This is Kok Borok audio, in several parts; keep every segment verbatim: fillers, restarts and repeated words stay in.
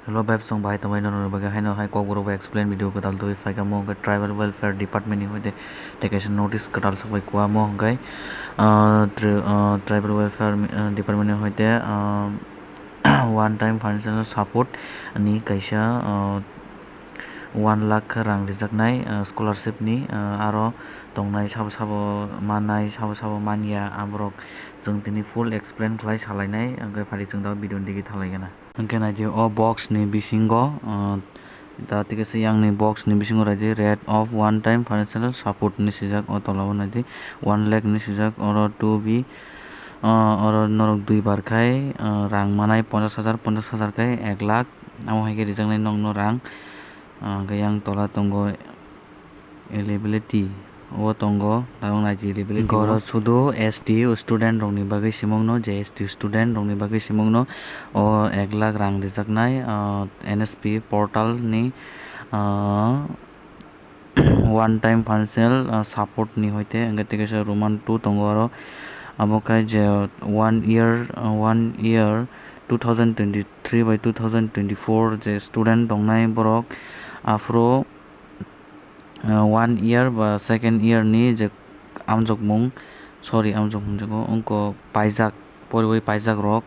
Hello, bebsong bahai tongbai norokni bagwi haino hai kokborok bai explain video kwtal twi phaikha, mo hwnkhe Tribal Welfare Department ni hoite tei kaisa notice kwtal sokbai kua, mo hwnkhe, ah, tri-, ah, Tribal Welfare, ah, Department ni hoite, ah, one time financial support ni kaisa, ah, one lakh rang rijaknai, ah, scholarship ni, ah, aro tongnai sabo sabo mannai, sabo sabo manya, aborok chwng tini full explain khlai salainai, hwnkhe phari chwng da video ni digi thanglaigana. Hwnkhe naidi o box ni bisingo, ah, da tei kaisa yang ni box ni bisingo naidi rate of one time financial support hinwi swijak, o tola o naidi one lakh hinwi swijak, oro two B, ah, oro norok dui bar khai, ah, rang manai ponchash hajar, ponchash hajar khai ek lakh, amo hai khe rijaknai nokno rang, ah, hwnkhe yang tola tongo eligibility o tongo, tabuk naidi eligibility o. Oro sudu S T student rokni bagwi simungno, je S T student rokni bagwi simungno o ek lakh rang rijaknai, ah, N S P portal ni, ah, one time financial, ah, support ni hoite, hwnkhe tei kaisa Roman two tongo oro, abo khe je one year, ah, one year two thousand twenty-three bai two thousand twenty-four je student tongnai borok, aphuru, ah, one year ba second year ni je amjokmung, sorry, amjokmung jago, wngkok paijak, poriwi paijak rok,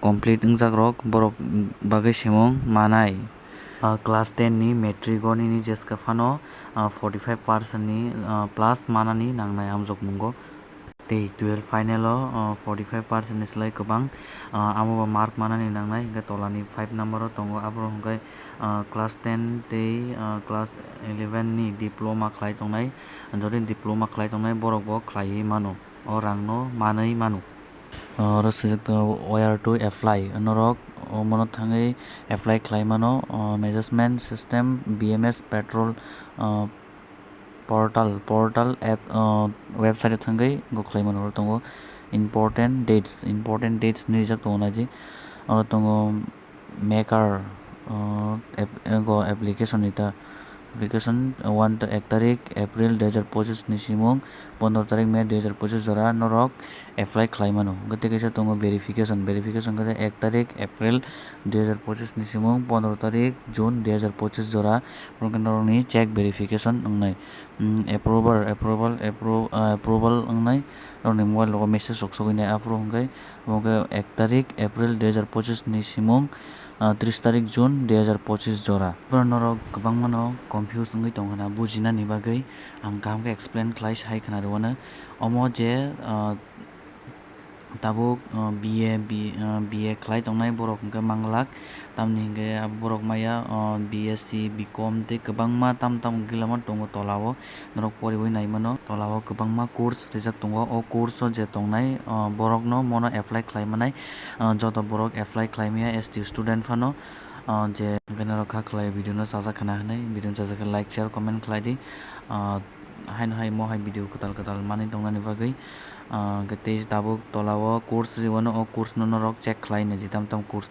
complete wngjak rok, borok bagwi simung manai. Ah, class ten ni matric o nini jeska phano, ah, forty five percent ni, ah, plus manani nangnai amjokmungo. Tei twelve final o, ah, forty five percent ni slai kwbang, ah, amo bo mark manani nangnai, hwnkhe tolani five number o tongo, aborok hwnkhe, ah, class ten tei, ah, class eleven ni diploma khlai tongnai, jodi diploma khlai tongnai borok bo khlaiwi mano, o rangno manwi mano. Oro swijak tongo where to apply, norok omono thangwi apply khlai mano, o management system, B M S payroll, o portal, portal app, o website o thangwi go khlai mano. Oro tongo important dates, important dates hinwi rijak tongo naidi. Oro tongo maker, o app-, go application ni ta, application one ta-, ek tarik April dui hajar pochis ni simung pondro tarik May dui hajar pochis jora norok apply khlai mano. Hwnkhe tei kaisa tongo verification, verification khe ek tarik April dui hajar pochis ni simung pondro tarik June dui hajar pochis jora, borok khe norokni check verification wngnai. Hmm, approval, approval, appro-, ah, approval wngnai, norokni mobile rogo message rok sogwi nai, aphuru hwnkhe, omo khe ek tarik April dui hajar pochis ni simung, ah, tris tarik June dui hajar pochis jora. Borok norok kwbangma no confuse wngwi tongkha na bujinani bagwi ang kaham khe explain khlai sai khna rwano. Omo je, ah, tabuk, ah, B A, B-, ah, B A khlai tongnai borok hwnkhe manglak, tamni hwnkhe abo borok maya, ah, B S C, B Com tei kwbangma tam tam gilama tongo tola o, norok poriwi nai mano. Tola o kwbangma course rijak tongo, o course o je tongnai, ah, borok no mono apply khlai manai, ah, joto borok apply khlai maya S T student phano, ah, je hwnkhe norok kha khlai video no chajak khna hinwi, video no chajak khe like, share, comment khlai di, ah, haino hai mo hai video kwtal kwtal manwi tongnani bagwi, ah, hwnkhe tei tabuk tola o course ri wano, o course no norok check khlai nai di tam tam course.